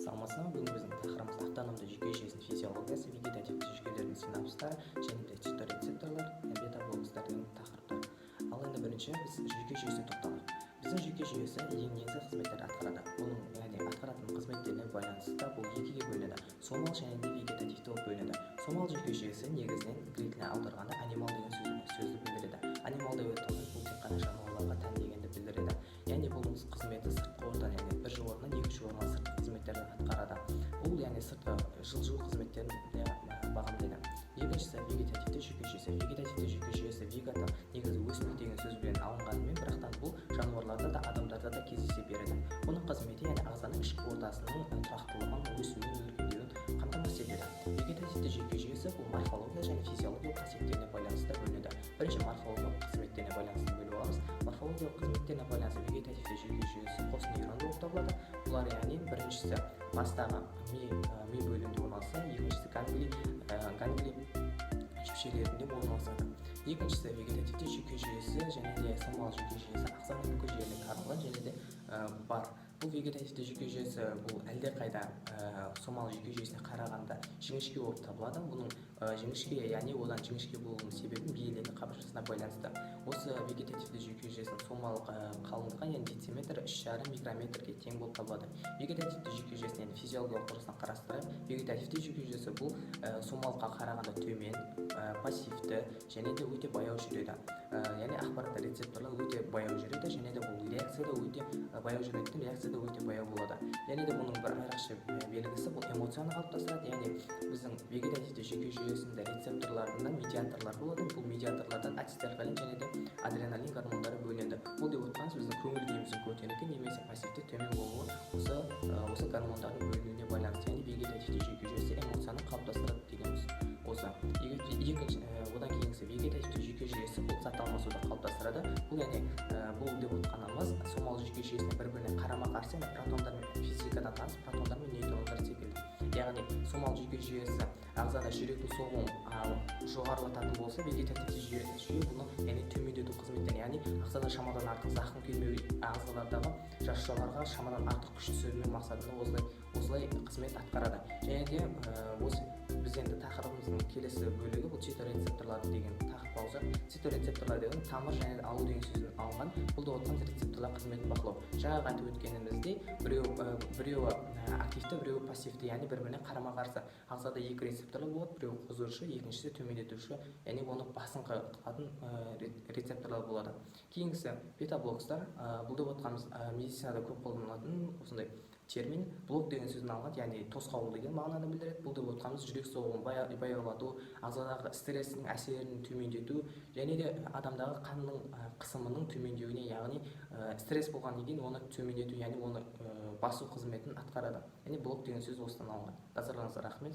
Саламатсыздар ма? Бүгін біздің тақырыбымыз автономды жүйке жүйесінің физиологиясы, вегетативті жүйкелердің синапстары және де циторецепторлар, бета-блокстар деген тақырыптар. Ал енді бірінші біз жүйке жүйесіне тоқталайық. Біздің жүйке жүйесі ең негізгі қызметтерді атқарады. Оның, яғни, атқаратын қызметтеріне байланысты бұл екіге бөлінеді: сомалық және де вегетативті болып бөлінеді. Сомалық жүйке жүйесі негізінен грек тіліне аударғанда анимал деген сөзді білдіреді. Анимал деп айтқанымыз, бұл тек қана жануарларға тән дегенді білдіреді. Яғни бұның қызметі сыртқы ортаны, яғни бір орыннан екінші орынға сыртқы қызметтерді атқарады. Бұл, яғни, сыртқы жылжу қызметтерін де бағамдайды. Екіншісі – вегетативті жүйке жүйесі. Вегетативті жүйке жүйесі, вегета негізі өсімдік деген сөзбен алынғанымен, бірақтан бұл жануарларда да, адамдарда да кездесе береді. Бұның қызметі, яғни, ағзаның ішкі ортасының тұрақтылығын, өсуін, өркендеуін қамтамасыз етеді. Вегетативті жүйке жүйесі бұл морфология және физиологиялық қасиеттеріне байланысты бөлінеді. Бірінші морфологиялық қызметтеріне байланысты бөліп аламыз. Морфологиялық қызметтеріне байланысты вегетативті жүйке жүйесі қос нейрон болып табылады. Бұлар, яғни, біріншісі бастағы ми бөлімінде орналасса, екіншісі ганглий жіпшелерінде орналасады. Екіншісі, вегетативті жүйке жүйесі және де сомалық жүйке жүйесі ағзаның бүкіл жеріне таралған және де бар. Бұл вегетативті жүйке жүйесі бұл әлдеқайда сомалық жүйке жүйесіне қарағанда жіңішке болып табылады. Бұның жіңішке, яғни одан жіңішке болуының себебі миелин қабыршасына байланысты. Осы вегетативті жүйке жүйесінің сомалық қалыңдығы, яғни дециметр, 3,5 микрометрге тең болып табылады. Вегетативті жүйке жүйесін енді физиологиялық тұрғысынан қарастырайық. Вегетативті жүйке жүйесі бұл сомалыққа қарағанда төмен, пассивті және де өте баяу жүреді. Яғни ақпаратты рецепторлар өте баяу жүреді және де бұл реакция да өте баяу жүретіндіктен, реакция да өте баяу болады. Және де бұның бір айрықша белгісі, бұл эмоцияны қалыптастырады. Яғни біздің вегетативті жүйке жүйесінде рецепторларында медиаторлар болады. Бұл медиаторлардан ацетилхолин және де адреналин гормондары бөлінеді. Бұл деп отырғанымыз, біздің көңіл күйіміздің көтеріңкі немесе пассивті төмен болуы осы гормондардың бөлінуіне байланысты. Яғни вегетативті жүйке жүйесі эмоцияны қалыптастырады дегеніміз осы. Екінші, одан кейінгісі, вегетативті жүйке жүйесі бұл зат алмасуды қалыптастырады. Бұл, яғни, бұл деп отырғанымыз, сомалық жүйке жүйесіне бір біріне қарама қарсы, яғни протондар мен, физикадан таныс протондар мен нейтрондар секілді. Яғни сомалық жүйке жүйесі ағзада жүректің соғуын жоғарылататын болса, вегетативті жүйе бұны, яғни, төмендету қызметтерін, яғни ағзада шамадан артық зақым келмеу, ағзалардағы жасушаларға шамадан артық күш түсірмеу мақсатында осылай қызмет атқарады. Және де осы біз енді тақырыбымыздың келесі бөлігі, бұл циторецепторлар деген тақырыпқа ауысады. Циторецепторлар деген тамыр және алу деген сөзден алынған. Бұл да отырған рецепторлар қызметін бақылау. Жаңағы айтып өткеніміздей, біреуі активті, біреуі пассивті, яғни бір біріне қарама қарсы. Ағзада екі рецепторлар болады: біреуі қоздырушы, екіншісі төмендетуші, яғни оны басыңқы қылатын рецепторлар болады. Кейінгісі бета-блокстар. Бұл деп отырғанымыз, медицинада көп қолданылатын осындай термин. Блок деген сөзден алынған, яғни тосқауыл деген мағынаны білдіреді. Бұл деп отырғанымыз, жүрек соғуын баяулату, ағзадағы стресстің әсерін төмендету және де адамдағы қанның қысымының төмендеуіне, яғни стресс болғаннан кейін оны төмендету, яғни оны басу қызметін атқарады. Яғни блок деген сөз осыдан алынған. Назарларыңызға рахмет.